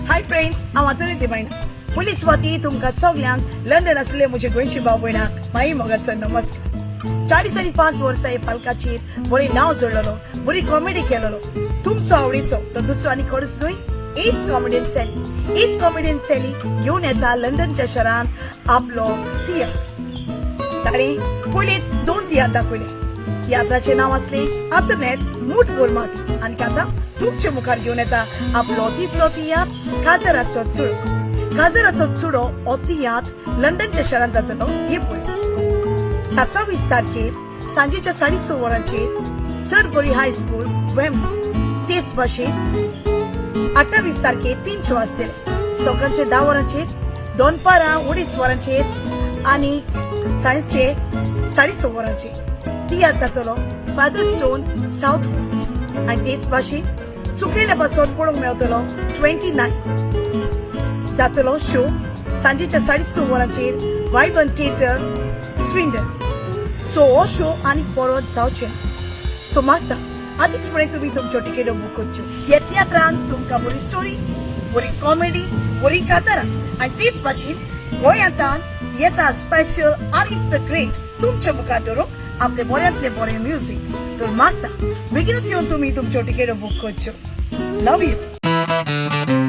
Hi friends, हांव आंतोनी दिमायना. पयलीच सुवाती तुमकां सगल्यांक लंडन आसलेले म्हजे गोंयचे भाव भयणाक माई मोगाचो नमस्कार. 40 आनी 5 वर्सां हे पालकाचेर बरी नांव जोडलेलो, बरी कॉमेडी केलेलो तुमचो आवडीचो तो दुसरो आनी कोणूच न्हय, S comedian Sally. S comedian Sally घेवन येता लंडनच्या शहरांत आपलो तियात्र. ताणें पयलीं दोन तियात्र दाखयले. तियात्राचें नांव आसलें आंतोनेत मूठ भर माती आनी आतां तुमचे मुखार घेवन येता आपलो तिसरो तियात्र, काजराचो चुडो. काजराचो चुडो हो तियात्र लंडनच्या शहरांत जातलो हे पळय 27 तारखेर सांजेच्या 6:30 वरांचेर सडबरी हायस्कूल, वेम्बली. तेच भाशेन 28 तारखेर तीन शो आसतले, सकाळचे 10 वरांचेर, दनपारां 2.5 वरांचेर आनी सांजचे 6:30 वरांचेर. तियात्र जातलो फादर स्टोन, साऊथ. आनी तेच भाशेन चुकयल्या पासून पळोवंक मेळटलो 29 जातलो शो सांजेच्या 6:30 वरांचेर वायबर्न थिएटर, स्विंडन. सो हो शो आनी परत जावचे, सो मागता आदींच फुडें तुमी तुमच्यो टिकेटो बूक करच्यो. ह्या तियात्रान तुमकां बरी स्टोरी, बरी कॉमेडी, बरी कांतारां आनी तेच भाशेन गोंयांतान येता स्पेशल आरीफ the great तुमच्या मुखार दवरूंक आपले बऱ्यांतले बरें म्युजीक. तर मागता बेगीनूच येवन तुमी तुमच्यो टिकेटो बूक करच्यो. Love you.